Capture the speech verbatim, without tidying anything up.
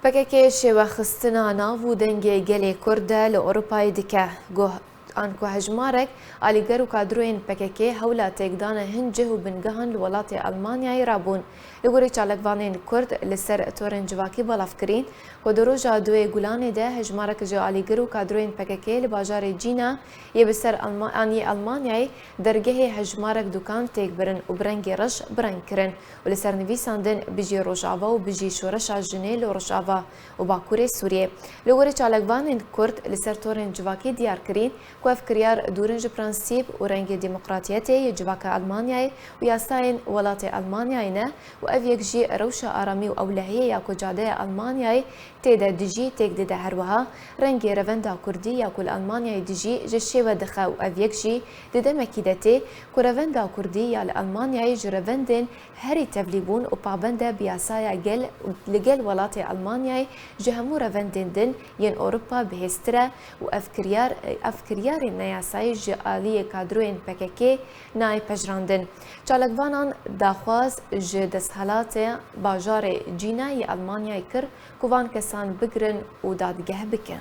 P K K şêwexistina nav û dengê gelê Kurd de li Ewropayê dike. Guh an ku hejmarek alîger û kadroyên P K K hewla têkdana hin cih û bingehan li welatê Elmanyayê rabûn. Li gorî çalakvanên Kurd li ser torên civakî belav kirîn ku di roja duê Gulanê de hejmarek ji alîger û kadroyên P K K li bajarê Cîna yê bi ser Elma-, an yê Elmanyayê dergehê hejmarek dukan têk birin û bi rengê reş bi reng kirin û li ser nivîsandin "Bijî Rojava" û "Bijî Şoreşa Jinê li Rojava û Bakurê Sûriyê". Li gorî çalakvanên Kurd li ser torên civakî diyar kirîn ku ev kiryar dûr in ji prensîp û rengê demokratiyetê yê civaka Elmanyayê û yasayên welatê Elmanyayê ne û ev yek jî rewşa aramî û ewlehiyê ya ku cadeya Elmanyayê tê de dijî têk dide. Her wiha rengê revenda Kurdî ya ku li Elmanyayê dijî ji şêwe dixe û ev yek jî di demekî de tê ku revenda Kurdî ya li Elmanyayê ji revendên herî tevlîbûn û pabend e bi yasaya gel li gel welatê Elmanyayê ji hemû revendên din yên Ewropa bihêztir e û ev kiryar, ev kiryarên neyasayî ji aliyê kadroyên P K K nayê pejirandin. Çalakvanan daxwaz ji desthilatê bajarê Cîna yê Elmanyayê kir ku van kesan bigirin û dadgeh bikin.